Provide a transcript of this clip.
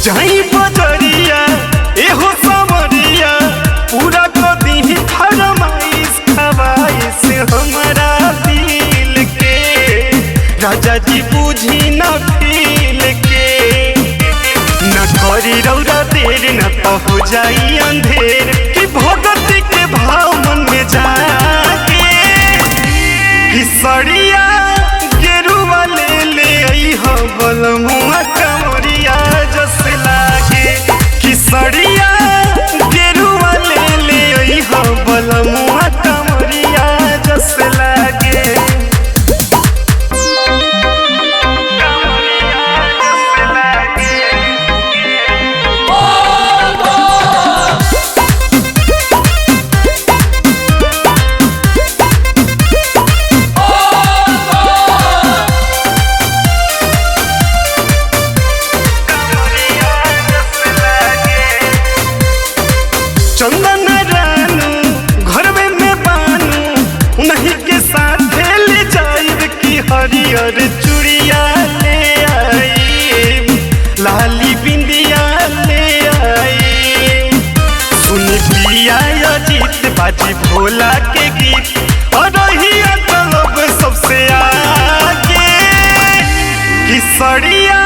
जाई बजरिया एहो समरिया, पूरा को दीही फरमाइश खवाइश हमरा दिल के। राजा जी बूझी न फील के, न करी रौरा देर न तो हो जाई अंधेर। कि भगत के भाव मन में जाके, कि सड़िया गेरुआ ले ले अइहा बलमुआ कमरिया जस लागे। कि सड़िया गेरुआ ले ले अइहा बलमुआ कमरिया जस लागे। कमरिया जस लागे। चंदन रानू घरवे में बानू, उन्हीं के साथ ले जाइब। की हरियर चूड़िया ले आई, लाली बिंदिया ले आई। सुन पिया अजीत बाजी भोला के गीत, और रहिया तलब सबसे आगे। कि सड़िया